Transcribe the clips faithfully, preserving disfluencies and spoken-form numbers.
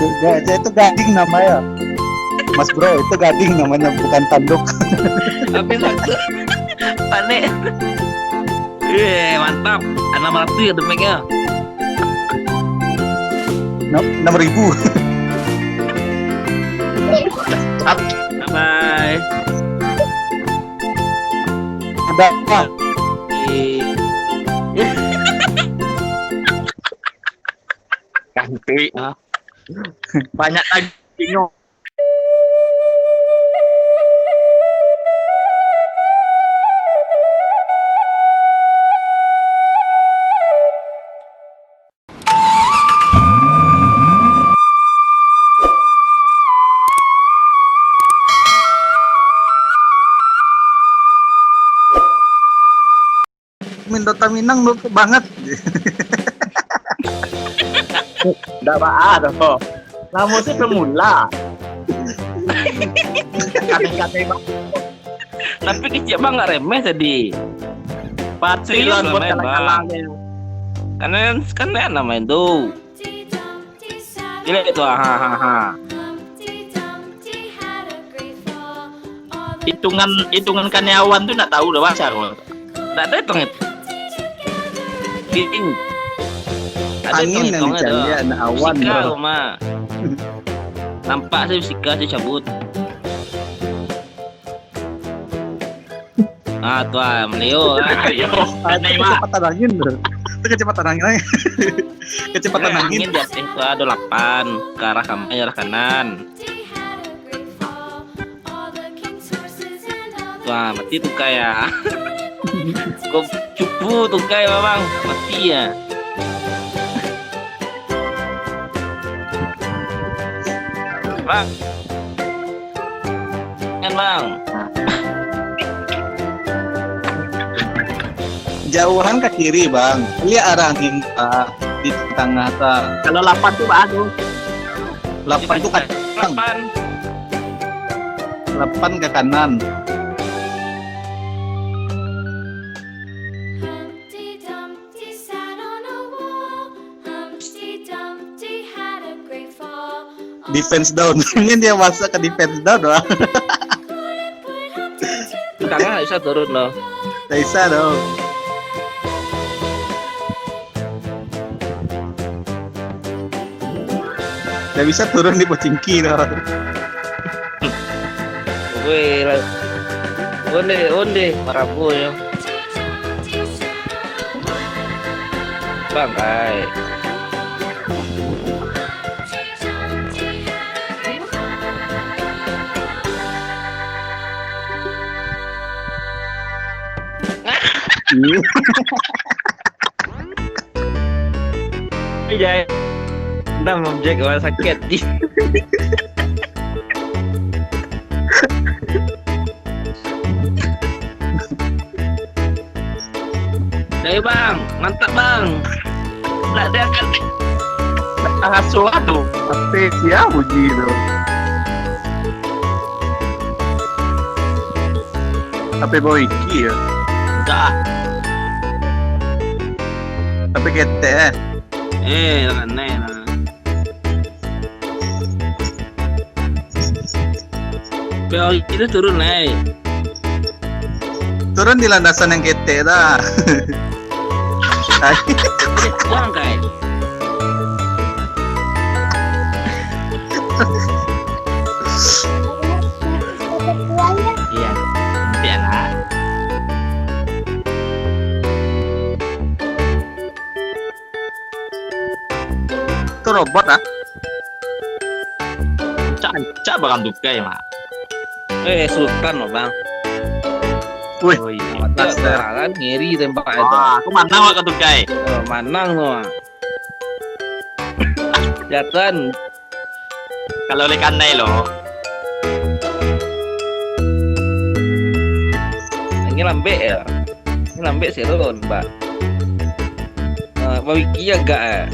Gajah itu gading namanya. Mas bro, itu gading namanya, bukan tanduk. Habis waktu. Panik. Eh, mantap. Enam ratus ya damage-nya. Enam, enam ribu. Bye-bye. Udah, Pak. Ih. Kantuik. Hah? Banyak lagi. Main Dota Minang numpuk banget. Ndak baa doh. Lamo sih pemula. Kadang-kadang bang. Tapi kecil bang nggak remeh tadi. Patut serius lah buat main, kalah-kalah bang. Karena kan enak main tu. Jelek tu, ha, ha, ha. Hitungan, hitungan karniawan tu nak tahu dah baca kau. Tak ada hitung itu. Ding. Ada angin yang hitung-hitung dicari, tu. Ada awan, sika bro. Rumah. Nampak saya sika saya cabut. Ah, tu ah, Melio. Ayo, ada kecepatan angin tu. Itu kecepatan angin. Kecepatan angin. Angin di atas tu ada lapan, ke arah kanan, arah kanan. Wah, mati tukai ya. Kau cupu tukai, Bang. Mati ya. Bang. Kan, Bang. Jauhan ke kiri, Bang. Lihat arah angin, ah, di tengah, ta. Kalau lapan tu, Bang, tu. Lapan tu kan. Lapan. Lapan ke kanan. Defense down. Ini dia masuk ke defense down, wah. Tangan tak bisa turun, loh. Tak bisa, loh. Ndak bisa turun di Pochinki tu. Weh, lah. Onde, onde, marabo nyo. Bangkai. Iya. Ndak mojek orang sakit. Dari bang, mantap bang. Ndak diangkat. Ah, suah tu. Tapi siapa uji tu? Apa bau iki ya? Enggak. Tapi ketek eh. Eh, aneh lah. Bau iki tu turun naik. Turun di landasan yang ketek dah. Buang kai. Iya, nanti anak. Tu robot ah. Cak, cak barang tukai mak. Eh, Sultan lo bang. Wih, oh, iya. Mati lah. Serangan ngeri tembak itu. Wah, aku manang lah kau tukai. Oh, manang tu. Jatan. Kalau oleh kanai lo. Ini lambek ya. Ini lambek sih lo, Mbak. Ah, bawiki agak eh.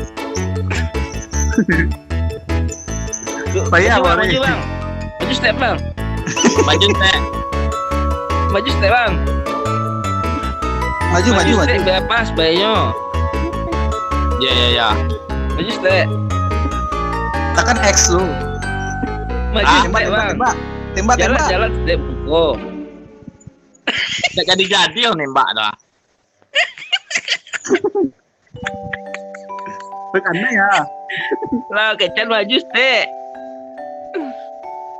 Payah, maju, bang, maju, bang. Maju step, bang. Maju step. Maju step, bang. Maju, maju, maju. Step biar pas baiknyo. Ya, ya, ya. Maju step. Kan X tu. Maju. Ah, tembak, tembak, tembak. Tembak, jalan, tembak. Jalan, step buko. Tak jadi-jadi orang nembak tu. Kanai ya. Lah, Kecen maju, Stek.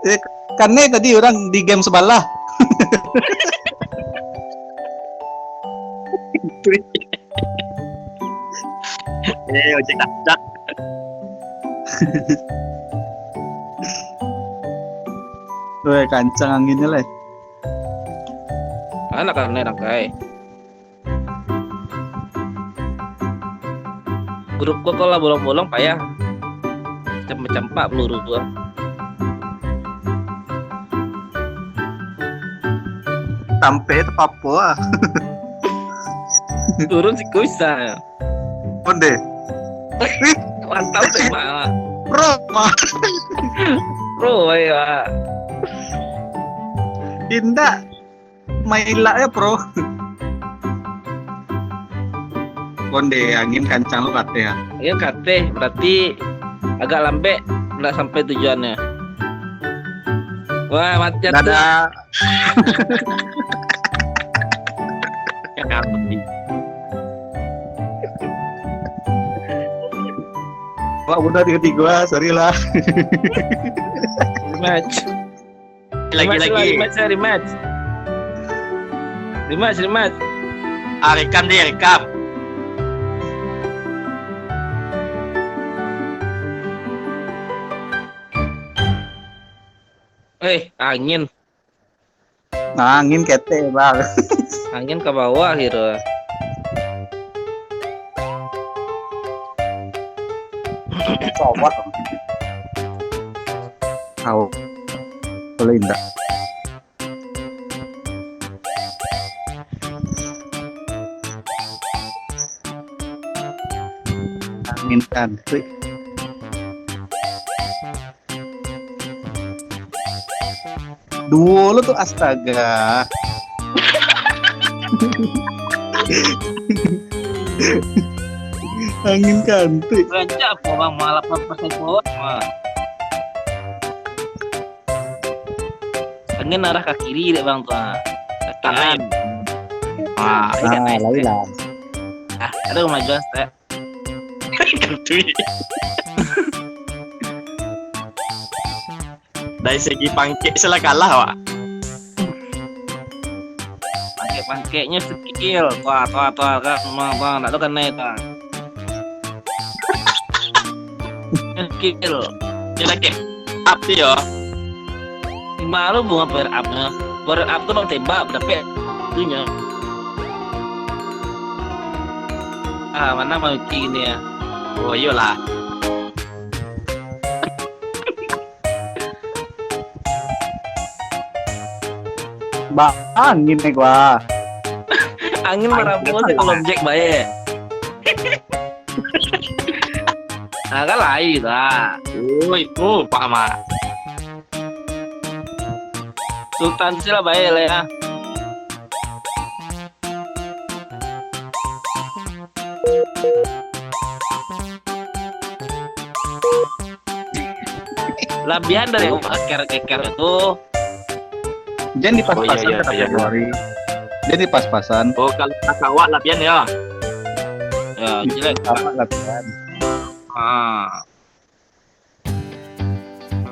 Eh, kanai tadi orang di game sebelah. Eh, ojek kacak. Weh, kancang anginnyo, leh. Anak kanai rangkai. Grup ko kalau bolong-bolong payah. Campak-campak peluru tu. Sampai tu apa ah. Turun si kuisa. Onde. Mantap tembak. Bro, mah. Bro, ayo. Indak. Mailak ya, bro. Konde, angin kancang lo kateh ya. Angin kateh, berarti agak lambek ndak sampai tujuannya. Wah, mati atuh. Dadah. Wah, udah tiga-tiga, sorry lah. Match. Lagi, rematch lagi. Rematch, rematch. Rematch, rematch. Ah, rekam deh, rekam. Eh, angin. Nah, angin ketek, Bang. Angin ke bawah gitu. Sawat. Tahu. Kalau indak. Angin kantuik. Duo lo tu, astaga. Angin kantuik. Rancak apa, Bang? Malah lapan persen pohon, Bang. Angin arah ka kiri dek Bang tu, ah. Ka kanan. Wah. Ari ka naik, lai lah. Ah, ada kemajuan, Stek. Dari segi pangkek, salah kalah, Wak. Pangkek-pangkeknyo skill. Tuah, tuah, tuah, kan. Tuah, tuah, ndak tu kanai, tuah. Skill. Dia lagi up tu yo. Malu bunga power up-nyo. Power up tu bang tembak, dapek tu nyo. Ah, mana mau kini ya? Oh, iyolah. Ba, angin ni gua. Angin marabuah sih kalau Jack baik. Ah, kan lain lah. Oh, itu Pak Mak. Sultan sih lah baik lah ya. Labihan dari awak keker-keker tu. Jan dipas-pasan kata Februari. Jan dipas-pasan. Oh, kalau kata awak labihan ya. Ya, jelek. Awak labihan. Ah.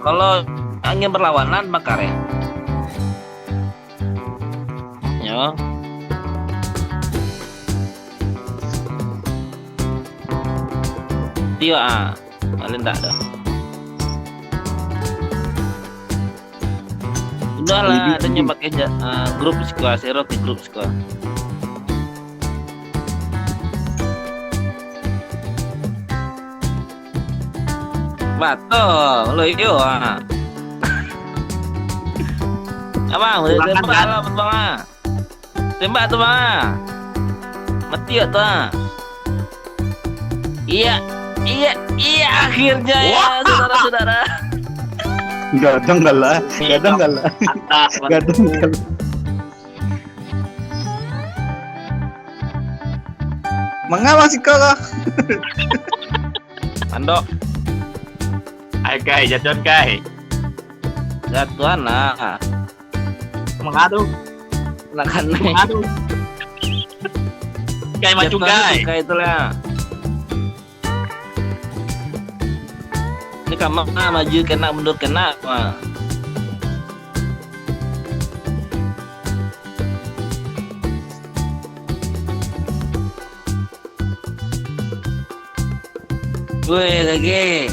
Kalau angin berlawanan, makarin. Yo. Tio ah, paling tak ada. Udahlah, ada yang pakai ja-, ah, grup squad, sero ke grup squad. Batul, lo iyo ah. Abang, boleh tembak lah, Bang ah. Tembak tu, Bang ah. Mati tak tu ah. Iya, iya, iya, akhirnya ya, saudara-saudara. Gadang kalah, gadang kalah. Gadang kalah. Manga masih kau kah? Andok. Ai, Kai, jatuahan, Kai. Jatuahan lah. Mangadu. Nak kanai. Mangadu. Kai, maju, Jatuahan Kai. Tu, Kai, tu lah. Ni kamar maju kena, mundur kena, wah. Woi, lagi.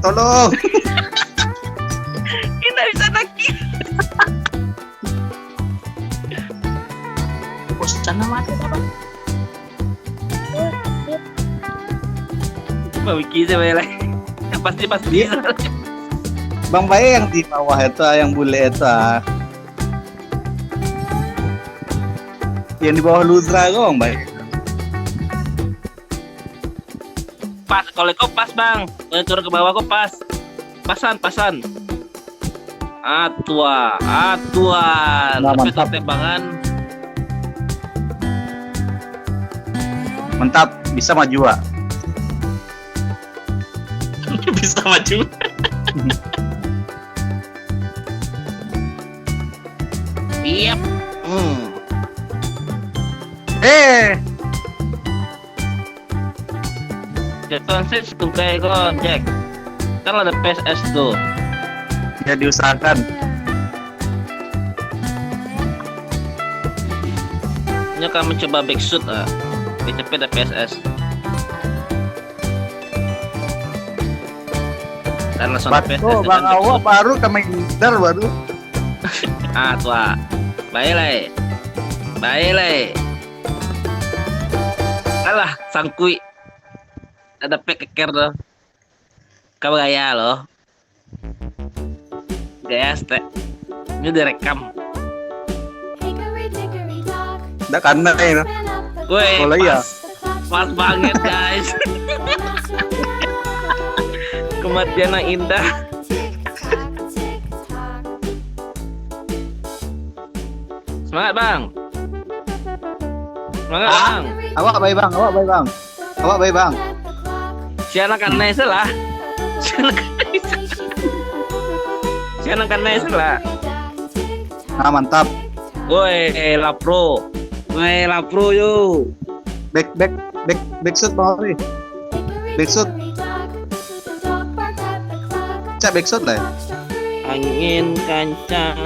Tolong. Kita bisa lagi. Bosan amat, Bang. Bang Wiki sajo lah. Pasti, pasti. Iya. Bang Bae yang di bawah itu, yang bulek itu, ah. Yang di bawah Luzra tu, Bang Bae. Pas, kalau kau pas, Bang. Kalau turun ke bawah kau pas. Pasan, pasan. Atua, atua. Nah, tapi mantap. Tembangan. Mantap, bisa maju, Wak. Bisa maju. Yep. Hmm. Eh. Jatuahan sih, tungkai ko, Jack. Kan ada P S S tu. Ya, diusahakan. Nyo kan mencoba back shoot, ah. Dicepet ada P S S. Dan langsung ada P S S. Batua, Bang, awak baru ka main gitar baru. Ah, tua. Bae lai. Bae lai. Alah, sangkuik. Ada pek keker tu. Kau gaya lo. Gaya stek. Ini direkam. Ndak kanai tu. Woi, kalau iya. Pas. Pas banget, guys. Kematian yang indah. Semangat, Bang. Semangat, ah, Bang. Awak bae, Bang. Awak bae, Bang. Awak bae, Bang. Sia nan kanai se lah. Sia nan kanai se lah. Sia nan kanai se lah. Nah, mantap. Woi, lah pro. Woi, lah pro yo. Back, back, back, back shot, Bang Ari. Back shot. Cak back shot lah. Angin kancang.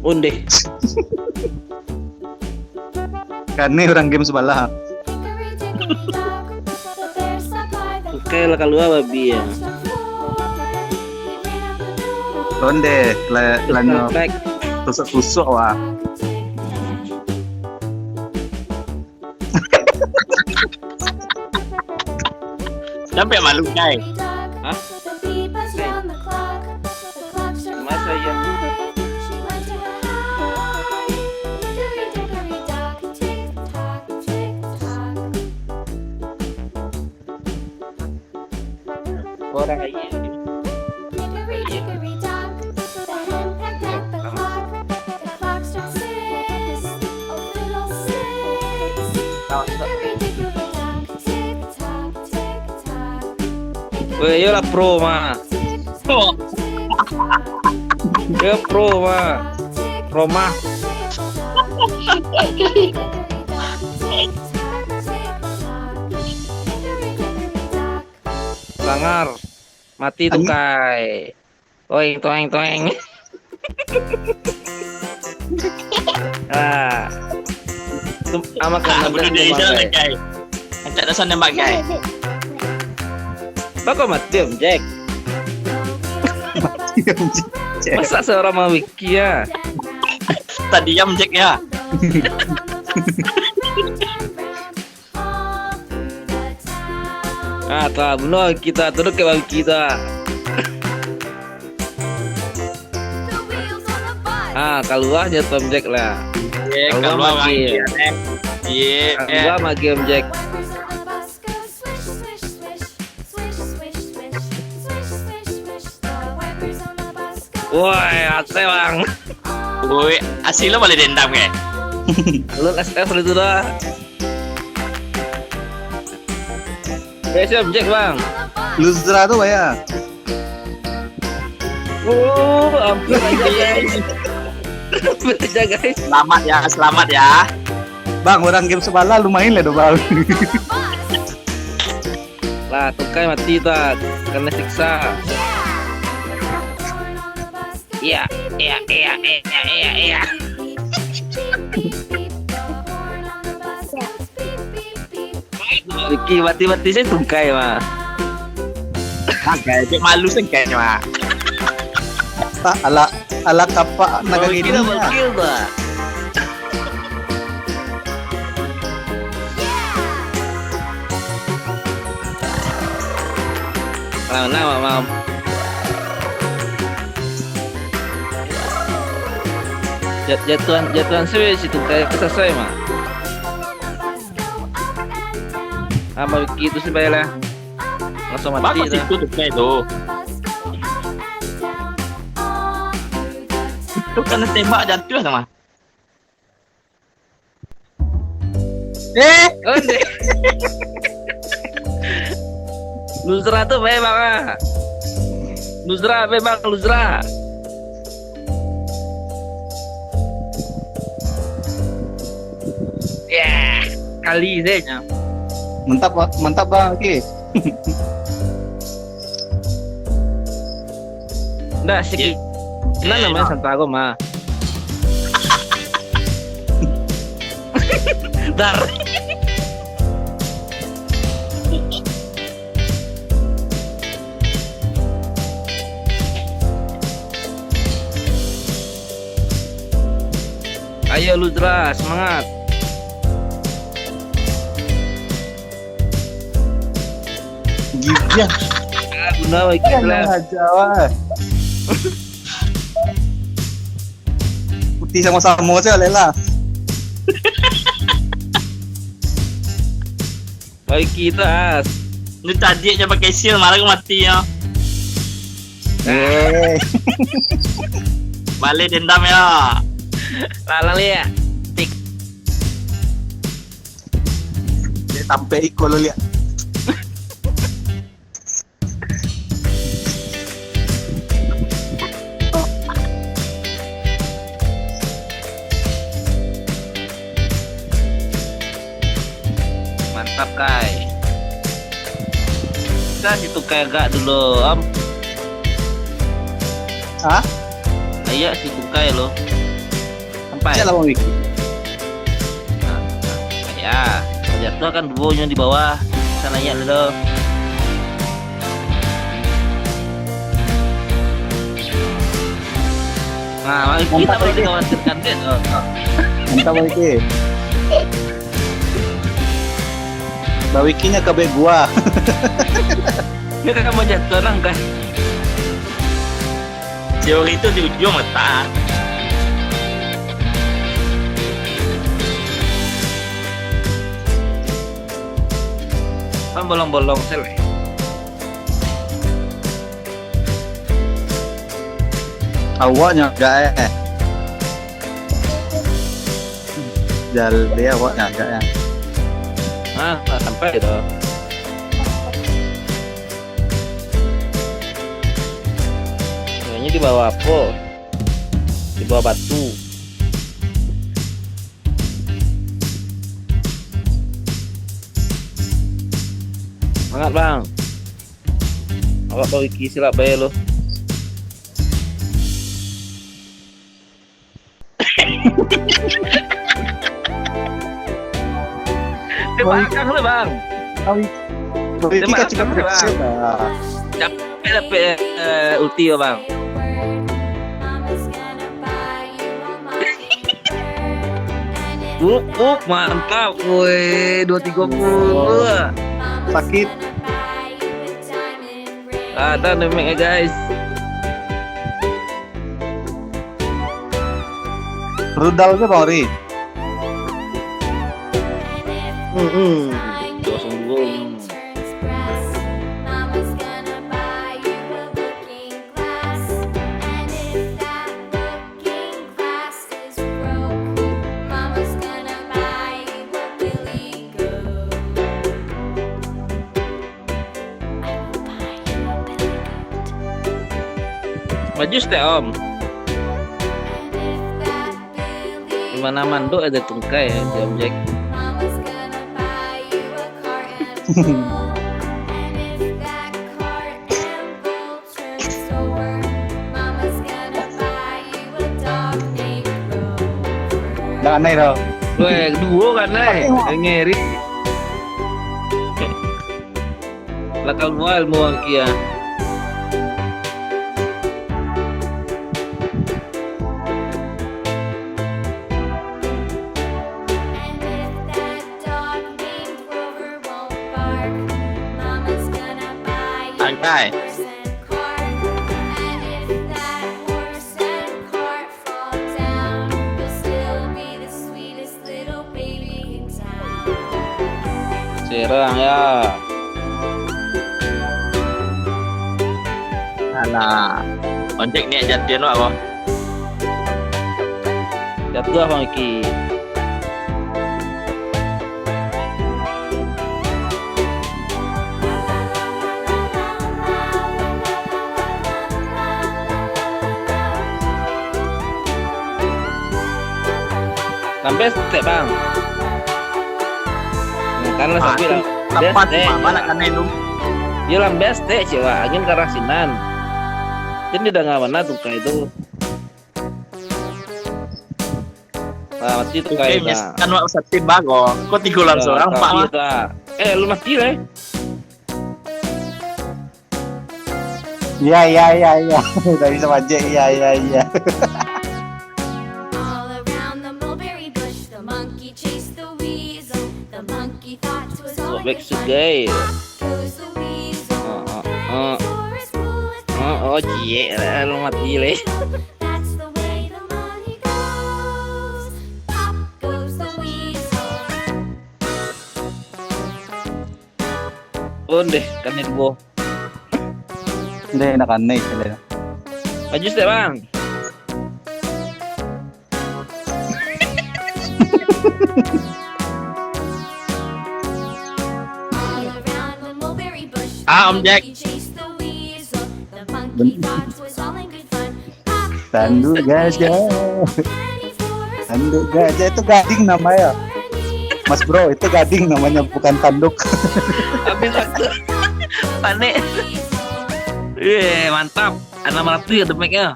Ondeh. Kanai urang game sabalah. Oke lah, kalua babi ya. Ondeh, la-, lanyo. Respect. Tusuk-tusuk, wah. Sampai malu, Kai. Hah? Masa iya? Orang iya. Weh, yo lah pro mah. Yo pro mah. Pro mah. Sangar. Mati tungkai. Toeng, toeng, toeng. Ah. Tu amak. Ah, kan bunuh diri, Bang, siapa, Kai. Kai? Ancak dasar nembak, Kai. Bako mati, Om Jack. Mati, Om Jack. Masa seorang mawiki ya? Tadi ya, Om Jack ya. Ah, tak bunuh kita, terus ke bawiki tu. Ah, kalua nyo tu Om Jack lah. Ye, kalua kalua magi. Magi, eh. Ye, kalua eh. Magi Om Jack. Woi, ate bang. Woi, asli lo boleh dendam ke? Alun S F itu dah. Oke, siap, Jack, Bang. Luzra tu banyak. Oh, ampun aja, guys. Ampun aja, guys. Selamat ya, selamat ya. Bang, orang game sebelah lumayan lah tu, Bang. Lah, Tungkai mati tu, ah. Kena siksa. Iya, iya, iya, iya, iya, iya. Riki mati-mati saya Tungkai mah. Tungkai, cek malu Tungkai mah. Tak, ala, ala kapak naga Bang Riki ini dah lah. Berkill dah. Nah, nah, Mak Mam. Jat-, jatuhan, jatuhan suwe si Tungkai, sasai, Mak. Ah, Bang Riki tu sih, baiklah. Langsung mati. Bagus dah. Itu Tungkai tu. Itu kena tembak jatuh sama. Eh? Onde. Luzra tu bae, Bang, ah. Luzra bae, Bang, Luzra. Ya, kali saja. Mantap, Bang. Mantap, Bang. Oke. Ndak, siki-, ya. Nah, namanya Santaro mah. Dar. Ayo, Luzra, semangat. Gijah. Ah, guna wai. Gijah lah. Aja, wah. Putih samo-samo sajo lah. Wai, kita, As. Ni tadi aja pakai shield, malah aku mati, ya. Eh. Balik dendam, ya. Lalang, ya. Tik. Dia sampai iko lo lihat. Mantap, Kai. Bisa si Tungkai agak dulu, Om. Hah? Ayak si Tungkai lo. Sampai. Cek lah, Bang Wiki. Nah, nah, ya, jatuh kan duo nyo di bawah. Bisa naik dulu. Nah, Bang Wiki. Mantap, tak perlu Wiki. Dikhawatirkan deh. Oh, oh. Mantap, Bang Wiki. Bang Wiki nya kabek gua. Dia kan mau jatuh nang kan. Teori tu di ujung letak. Kan bolong-bolong sel. Awaknyo agak, eh. Jaleh awaknyo agak, eh. Ah, tak sampai tu. Ini di bawah apo? Di bawah batu. Semangat, Bang. Awak Bang Wiki silap bae lo. Di belakang lo, Bang. Bang Wiki, Bang Wiki kan cuma kecil lah. Capek dapek, eh, ulti yo, Bang. Up, up, mantap. Woi, dua tiga puluh. Sakit. Ada damage-nya, guys. Rudal ke, Bang Ori? Hmm, hmm. Kosong dua. Maju saketek, Om. Di ma nan mandok ado tungkai, yo, di Om Jack. Ndak anai doh. Weh, duo kan, eh? Ngeri. Lah kaluar ilmu urang kia. Angkai. Serang, yo. Alah, Om Jack ni jatuah no, Abang. Jatuah, Bang Iki. Lambek saketek, Bang. Kan lah. Ah, sampai tu lah. Lepas tu, Bang, nak kanai tu. Yo, lambek saketek, cek, Wak. Angin karasinan. Kan didanga bana tungkai tu. Ah, mati tungkai. Oke, nah. Misalkan Wak saketek bago. Kok tigo langsung, Bang, Pak, mati Wak. Eh, lu mati lah, eh. Iya, iya, iya, iya. Udah bisa bajek, iya, iya, iya. All around the mulberry bush, the monkey chased the weasel. The monkey thought 'twas all in good fun. Back to gay. Off goes the weasel. Ah, ah, ah. Ran for his school as fast as he could. Ah, oh, ciek lah, lu mati leh. That's the way the money goes. Pop goes the weasel. Ondeh, kanai duo. Ondeh, nak kanai sekali. Maju saketek, Bang. Ah, Om Jack. Tanduk gajah. Tanduk gajah itu gading namanya. Mas Bro, itu gading namanya, bukan tanduk. Habis waktu. Panik. Wih, mantap. Enam ratus ya damage-nya.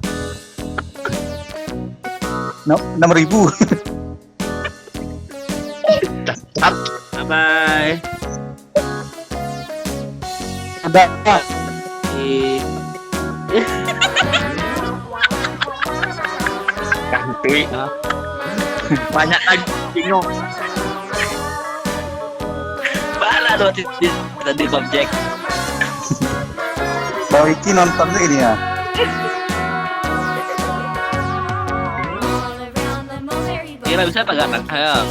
No, enam ribu. Bye-bye. Udah. Ih. Kantui. Hah? Banyak lagi bingung. Bala tu tadi, tadi Bang Jack. Bang Iki nonton tu ini ya. Kira bisa tagak tangan saya.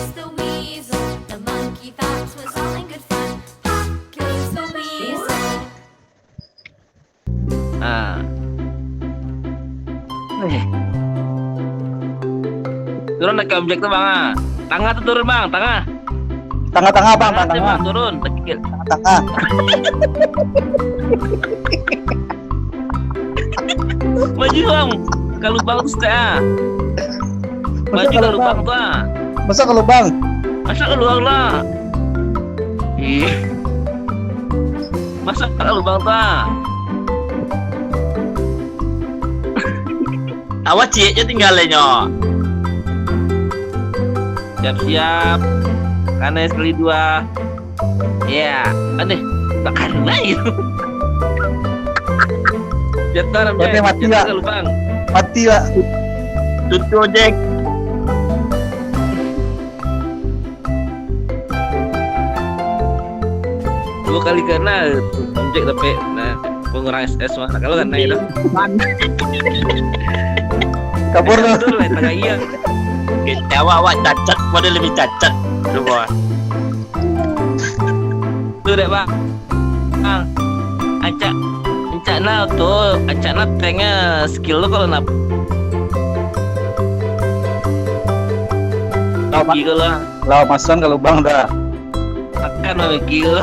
Ah. Eh. Turun dari objek tu, Bang, ah. Tangah tu turun, Bang, tangah. Tangah-tangah, Bang, tangah, tangah. Bang, turun, tegil. Tangah. Maju, Bang. Ka lubang tu saketek, ah. Maju ka lubang tu, ah. Masuak ka lubang. Masuak ka lubang lah. Ih. Masuak ka lubang tu, ah. Awak ciek je tinggalanyo. Siap-siap. Kanai sekali dua. Ya, aneh. Tak kanai tu. Jatuh, Ram, Jai. Mati, Jatuh Wak. Ka lubang. Mati, Wak. Tutup, Jack. Dua kali kena, Jack dapek, nah, pangurang S S mah. Kalau kanai tu. Kabur tu. Betul lah, tangah iya. Kecewa, awak cacat, pada lebih cacat. Cuba. Tu dek, Bang. Bang. Acak, acak nah tu, acak nah tank nya skill tu kalau nak. Lah, Bang. Skill lah. Lah, masuak ka lubang dah. Makan lah, Miki tu.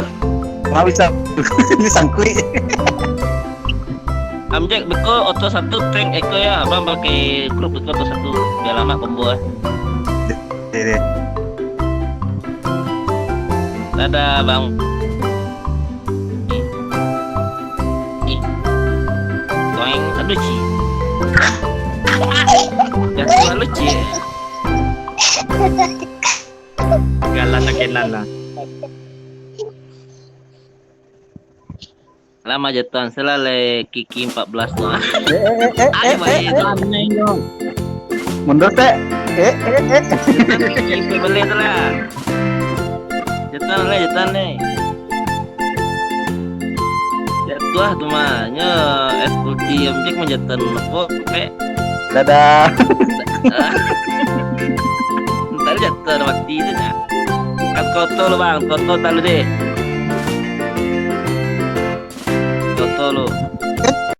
Nggak bisa. Ini sangkuik. Jack, beko oto satu, tank eko ya, abang pakai grup beko oto satu, biar lama combo lah. Deh, deh. Dadah, Bang. Ih. Ih. Toeng, aduh, Ci. Jatuh, aduh, Ci. Galan lah, kenan lah. Lama jatuhan, salah le Kiki empat belas tu. Eh, eh, eh, eh, Ai, eh, baik eh, tu. Aneh tu. Mundur, Tek. Eh, eh, eh. Jatuhan Kiki, boleh tu lah. Jatuhan le, jatuhan le. Jatuh tu mah. Nyo, es ulti objek mah jatuhan nopo, Pek. Dadah. Entar jatuh mati tu nya. Kan koto lu, Bang, koto talu deh. Koto lu.